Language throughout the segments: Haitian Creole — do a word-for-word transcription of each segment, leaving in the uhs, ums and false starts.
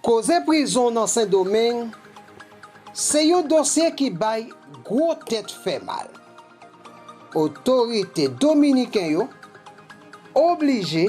Koze prizon nan Sendomeng se yon dosye ki bay gwo tèt fè mal. Otorite dominiken yo oblije,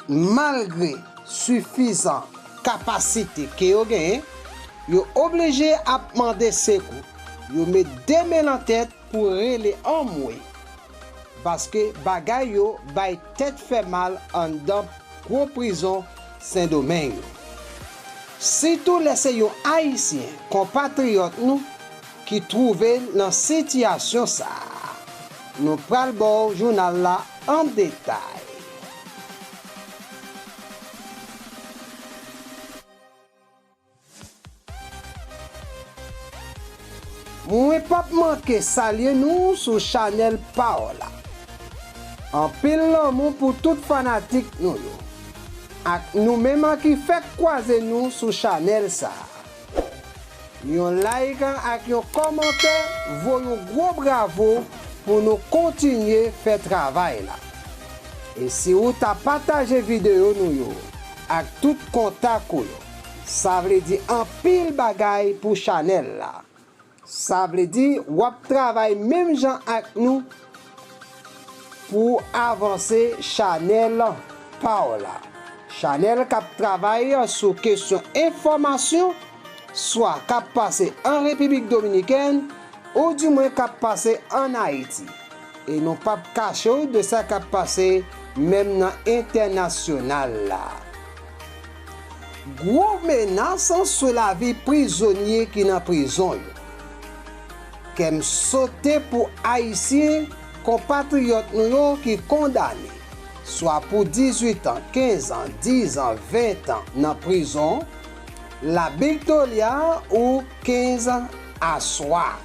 malgre sifizan kapasite ke yo genyen, yo oblije ap mande sekou. Yo met de men nan tèt pou rele anmwe, paske bagay yo bay tèt fè mal anndan gwo prizon Sendomeng yo. Sitou lè se yon Ayisyen, konpatriyòt nou, ki twouve l nan sitiyasyon sa a. Nou pral ba w jounal la an detay. Mwen p ap manke salye nou sou chanèl pa w la. Anpil lanmou pou tout fanatik nou yo, ak nou menm ki fèk kwaze nou sou chanèl sa a. Yon like ak yon kòmantè vo yon gwo bravo pou nou kontinye fè travay la. E si ou ta pataje videyo nou yo ak tout kontak ou yo, sa vle di anpil bagay pou chanèl la. Sa vle di w ap travay menm jan ak nou pou avanse chanèl pa w la. Chanèl k ap travay sou kesyon enfòmasyon, swa k ap pase an Repiblik Dominikèn, oudimwen k ap pase ann Ayiti. E nou p ap kache w de sa k ap pase menm nan entènasyonal la. Gwo menas sou lavi prizonye ki nan prizon yo. Kè m sote pou Ayisyen, konpatriyòt nou yo ki kondane, swa pou dizuit an, kenz an, diz an, ven an nan prizon, La Victoria ou kenz aswa.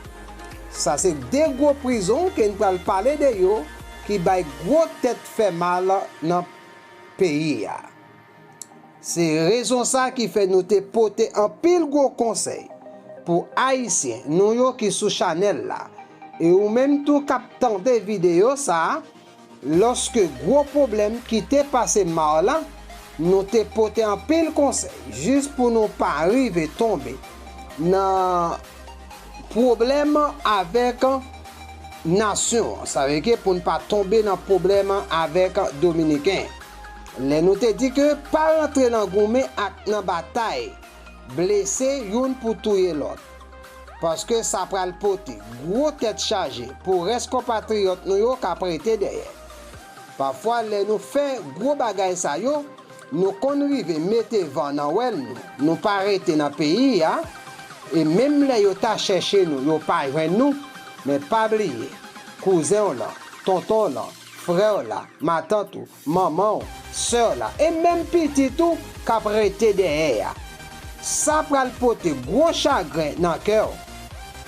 Sa se de gwo prizon ke n pral pale de yo ki bay gwo tèt fè mal nan peyi a. Se rezon sa ki fè nou te pote anpil gwo konsèy pou Ayisyen nou yo ki sou chanèl la, e ou menm tou k ap tande videyo sa a, lòske gwo pwoblèm ki te pase ma w la, nou te pote anpil konsèy jis pou nou pa rive tonbe nan pwoblèm avèk nasyon an. Sa vle di pou n pa tonbe nan pwoblèm avèk Dominiken. Lè nou te di ke pa rantre nan goumen ak nan batay, blese youn pou touye lòt. Paske sa pral pote gwo tèt chaje pou rès konpatriyòt nou yo k ap rete dèyè. Pafwa, lè nou fè gwo bagay sa yo, nou konn rive mete van nan wèl nou. Nou pa rete nan peyi a, e menm lè yo ta chèche nou, yo pa jwenn nou. Men pa bliye, kouzen w lan, tonton w lan, frè w la, matant ou, manman w, sè w la, e menm pitit ou k ap rete dèyè a. Sa pral pote gwo chagren nan kè w.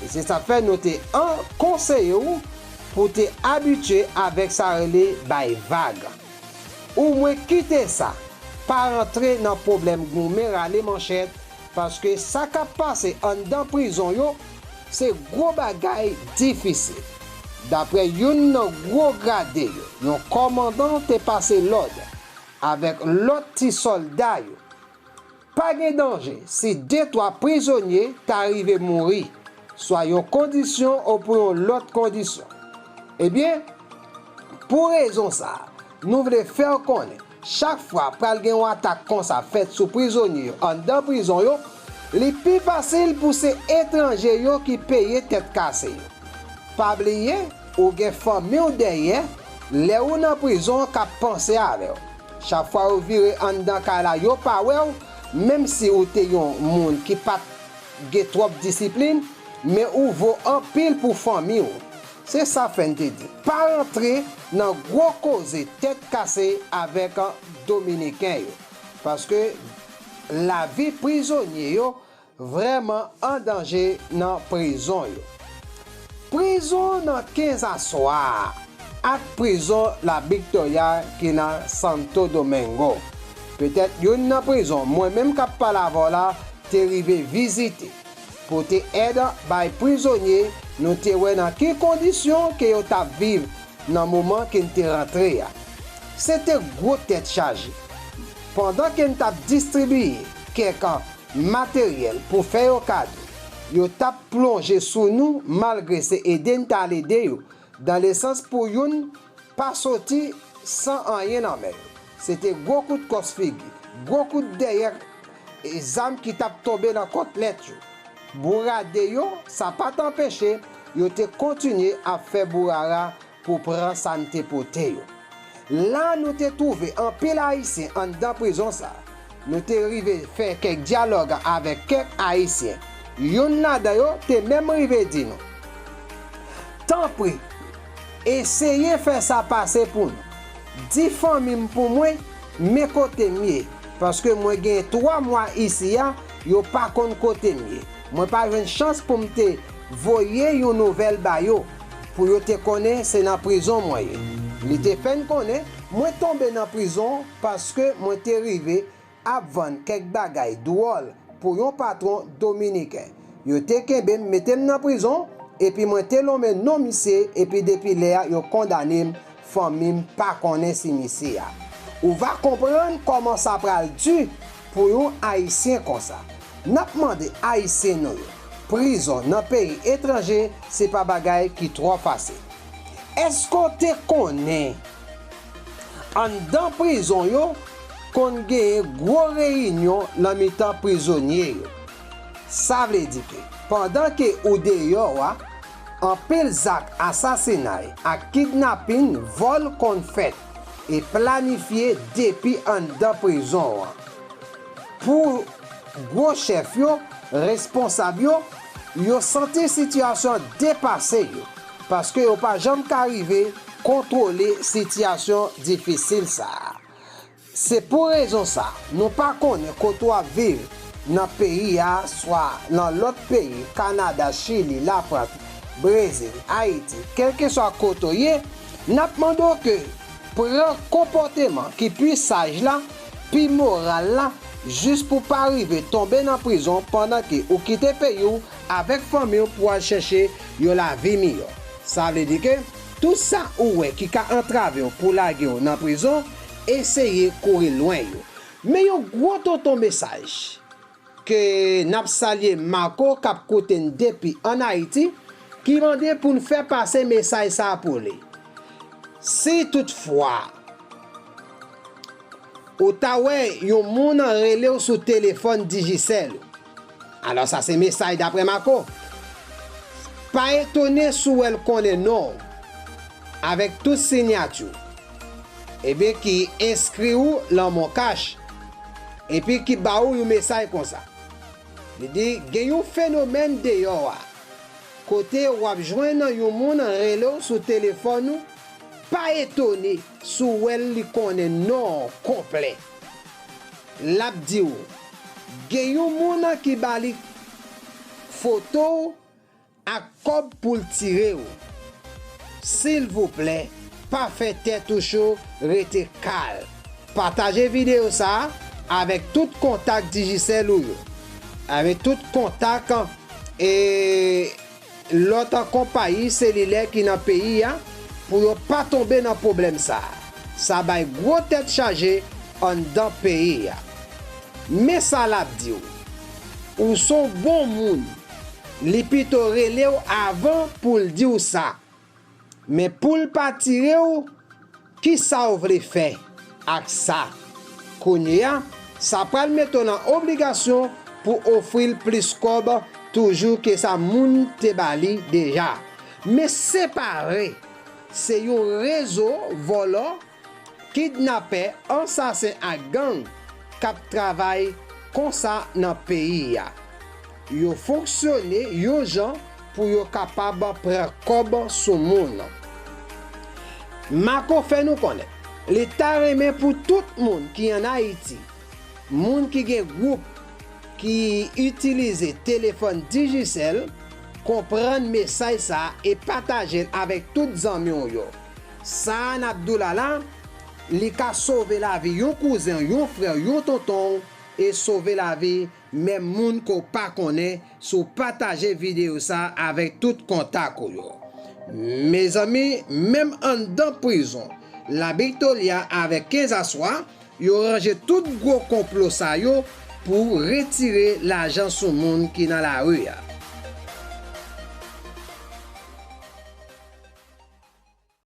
E se sa k fè nou te an konseye w pou te abitye avèk sa rele bay vag. Oumwen kite sa, pa rantre nan pwoblèm goumen rale manchèt, paske sa k ap pase anndan prizon yo, se gwo bagay difisil. Daprè youn nan gwo grade yo, yon kòmandan te pase lòd avèk lòt ti sòlda yo. Pa gen danje si de twa prizonye ta rive mouri, swa yon kondisyon ou pou yon lòt kondisyon. Ebyen, pou rezon sa a, nou vle fè w konnen, chak fwa pral gen yon atak konsa fèt sou prizonye yo anndan prizon yo, li pi fasil pou se etranje yo ki peye tèt kase yo. Pa bliye, ou gen fanmi w dèyè, lè ou nan prizon k ap panse avè w. Chak fwa yo vire anndan kay la, yo pa wè w, menm si ou te yon moun ki pa t gen twòp disiplin, men ou vo anpil pou fanmi w. Se sa fè n te di, pa rantre nan gwo koze tèt kase avèk Dominiken yo, paske lavi prizonye yo vrèman an danje nan prizon yo. Prizon nan kenz aswa a ak prizon La Victoria ki nan Santo Domingo. Petèt youn nan prizon mwen menm k ap pale avè w la te rive vizite, pote èd bay prizonye, nou te wè nan ki kondisyon ke yo t ap viv nan moman ke n te rantre a. Se te gwo tèt chaje. Pandan ke n t ap distribiye kèk materyèl pou fè yo kado. Yo t ap plonje sou nou malgre se ede n t al ede yo, dan le sans pou youn pa soti san anyen nan men yo. Se te gwo kout kòs figi, gwo kout dèyè, e zam ki t ap tonbe nan kotlèt yo. Bourade yo, sa pa t anpeche yo te kontinye ap fè bourara pou pran sa n te pote yo. La nou te twouve anpil Ayisyen anndan prizon sa a. Nou te rive fè kèk dyalòg avèk kèk Ayisyen. Youn ladan yo te menm rive di nou, tanpri, eseye fè sa pase pou nou. Di fanmi m pou mwen men kote m ye, paske mwen gen twa mwa isi a, yo pa konn kote m ye. Mwen pa jwenn chans pou m te voye yon nouvèl ba yo, pou yo te konnen se nan prizon mwen ye. Li te fè n konnen mwen tonbe nan prizon paske mwen te rive ap vann kèk bagay dwòl pou yon patwon dominiken. Yo te kenbe m, mete m nan prizon, epi mwen te lonmen non misye, epi depi lè a, yo kondane m, fanmi m pa konnen si misye a. Ou va konprann kòman sa pral di pou yon Ayisyen konsa. N ap mande Ayisyen nou yo, prizon nan peyi etranje, se pa bagay ki twò fasil. Èske w te konnen anndan prizon yo konn genyen gwo reyinyon nan mitan prizonye yo? Sa vle di ke pandan ke ou deyò a, anpil zak asasinay ak kidnapin, vòl konn fèt e planifye depi anndan prizon an. Pou gwo chèf yo, responsab yo, yo santi sitiyasyon an depase yo, paske yo pa janm ka rive kontwole sitiyasyon difisil sa a. Se pou rezon sa, nou pa konnen kote w ap viv nan peyi a, swa nan lòt peyi, Kanada, Chili, Lafrans, Brezil, Ayiti, kèlkeswa kote w ye, n ap mande w ke pran konpòteman ki pi saj la, pi moral la, jis pou pa rive tonbe nan prizon pandan ke ou kite peyi w avèk fanmi w pou al chèche yon lavi miyò. Sa vle di ke tout sa ou wè ki ka antrave w pou lage w nan prizon, eseye kouri lwen yo. Men yon gwo tonton mesaj ke n ap salye Marco k ap koute n depi ann Ayiti, ki mande pou n fè pase mesaj sa a pou li. Si toutfwa ou ta wè yon moun rele w sou telefòn Digicel ou, alò sa se mesaj daprè Marco, pa etone si w wè l konnen non w avèk tout siyati w, ebyen ki enskri w lan MonCash, epi ki ba w yon mesaj konsa. Li di, gen yon fenomèn deyò a, kote w ap jwenn yon moun rele w sou telefòn ou, pa etone si w wè l li konnen non w konplè. L ap di w, gen yon moun ki ba li foto w ak kòb pou l tire w. Silvouplè, pa fè tèt ou cho, rete kalm. Pataje videyo sa a avèk tout kontak Digicel ou yo, avèk tout kontak, e, lòt konpayi selilè ki nan peyi a, pou yo pa tonbe nan pwoblèm sa a. Sa bay gwo tèt chaje anndan peyi a. Men sa l ap di w, ou s on bon moun, li pito rele w avan pou l di w sa. Men pou l pa tire w, kisa w vle fè ak sa? Kounye a, sa pral mete w nan obligasyon pou ofri l plis kòb toujou ke sa moun te ba li deja. Men se pa vre, se yon rezo vòlò, kidnapè, ansasen ak gang k ap travay konsa nan peyi a. Yo fonksyone yon jan pou yo kapab pran kòb sou moun. Marco fè nou konnen li ta renmen pou tout moun ki ann Ayiti, moun ki gen gwoup ki itilize telefòn Digicel, konprann mesaj sa a e pataje l avèk tout zanmi w yo. Sa a n ap di w la la, li ka sove lavi yon kouzen w, yon frè w, yon tonton w, e sove lavi menm moun ke w pa konnen si w pataje videyo sa a avèk tout kontak ou yo. Mezanmi, menm anndan prizon La Victoria avèk kenz a swa, yo ranje tout gwo konplo sa yo pou retire lajan sou moun ki nan lari a.